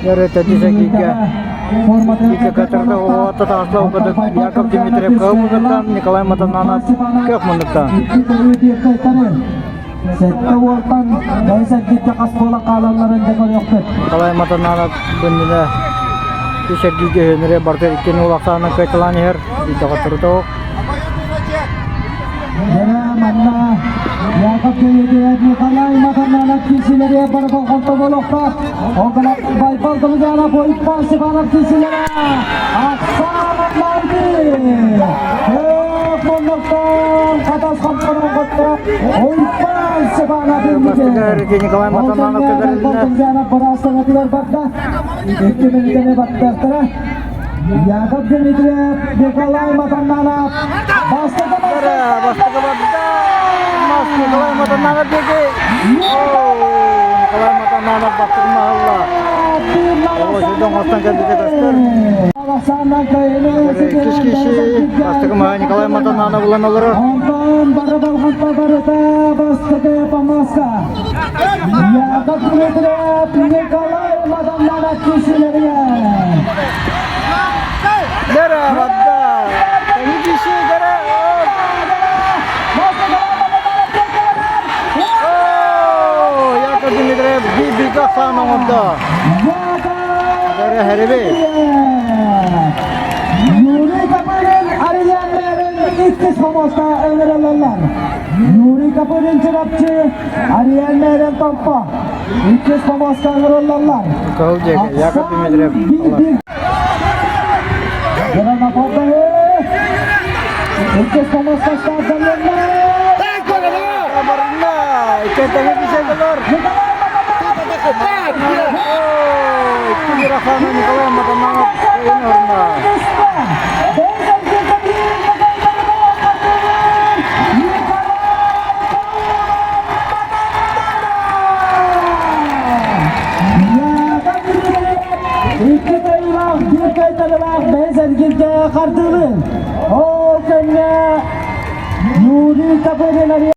Эрэ Яков Дмитриев кыһыл муннуктан, Николай Матананов көх муннуктан. Сэттэ уолтан бэйэ сэргиттэ хас буолан хаалалларын да көрүөхпүт. Николай Матананов быннына үс эргииргэ өһөнөрө барыта иккини улахсаанан кыайталаан иһэр. Доҕоттору тоҕук. Дьэ, манна Яков Дмитриев, Николай Матананов киирсиилэригэр бары болҕомто буолуохтаах. Ол гынан Байбал Долуганов, Уйбаан Степанов киирсиилэрэ Оксана Лайди! Эх, муннуктан хатас хомпорун хотто Уйбаан Степанов Бастакы Николай Матананов Байбал Долуганов быраастанатыгар барда. Икки мүнүүтэни баттыахтара. Яков Дмитриев, Николай Матананов бастакы Бастакы барда. Мас Николай Матананов диэки. Николай Матананов бастакы маһалла. Оҕо оҥостон кэлбитэ көстөр. Иккис киһи бастакы маһа Николай Матананов ылан олорор. Онтон бары болҕомто барыта бастакы помоска. Яков Дмитриев, Николай Матананов киирсиилэригэр. Дара барда. Тэҥи киһи дара. Яков Дмитриев биир ахсаан оҥордо. Дара Хереби. Юрий Копырин Арыйан Мэрин иккис помоста ыҥырыллаллар. Юрий Копырин Чурапчы, Арыйан Мэрин Томпо иккис помоста ыҥырыллаллар. Кыһыл диэки Яков Дмитриев. Иккис помоста стартаннар. Барна, икки киһи Икки Николай Матананов орна. Икки тайылаах, биир кайтарылаах бэйэ сэргилгэ хардыылын. Ол кэннэ Юрий Копырин.